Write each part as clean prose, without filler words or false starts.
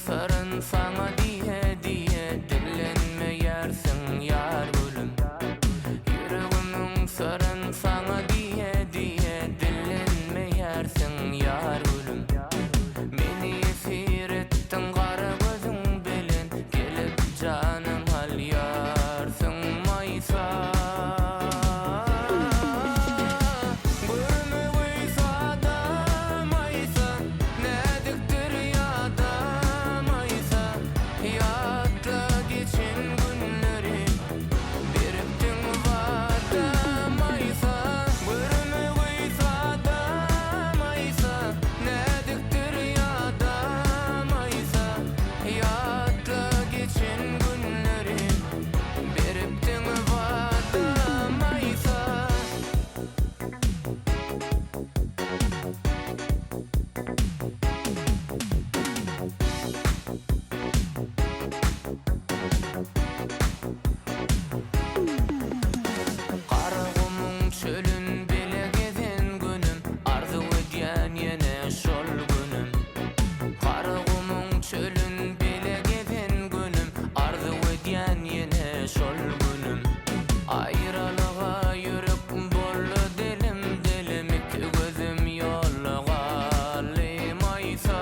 syryn saňa diýe diýe Dillenmeýärsiň ýar gülüm Ýüregimiň syryn saňa diýe diýe Dillenmeýärsiň ýar gülüm Meni ýesir etdiň gara gözüň bilen Gelip janym alýarsyň Maýsa Görmegeý sada Maýsa Näzikdir ýa-da Maýsa Ýatla geçen günleri Beripdiň wada Maýsa Görmegeý sada Maýsa Näzikdir ýa-da Maýsa Ýatla geçen günleri Beripdiň wada Maýsa. Garagumuň çölün bile gezen günüm, Arzuw edýän ýene şol günüm. Garagumuň çölün bile gezen günüm, Arzuw edýän ýene şol günüm. Aýralyga ýürek boldy dilim-dilim, Iki gözüm ýolda galdy maýsa.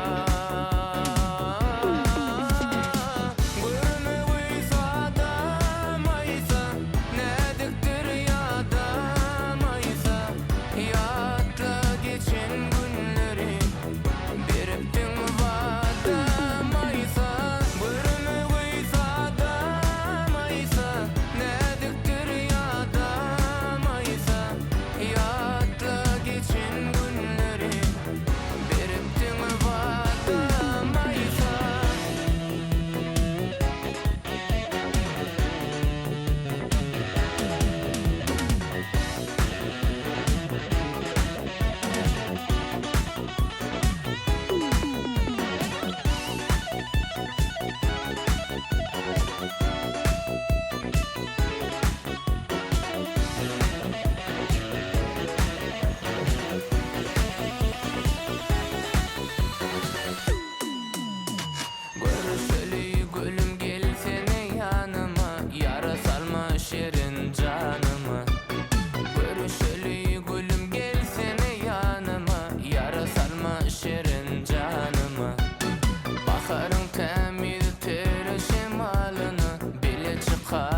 Görmegeý sada maýsa, Näzikdir ýa-da maýsa, Ýatla geçen günleri, Beripdiň wada maýsa. Görmegeý sada maýsa, Näzikdir ýa-da maýsa, Ýatla geçen günleri, Beripdiň wada maýsa. Görüşeli gülüm gelsene ýanyma Ýara salma şirin janymy Görüşeli gülüm gelsene ýanyma Ýara salma şirin janymy Baharyň tämiz ter şemalyna Bile çykar.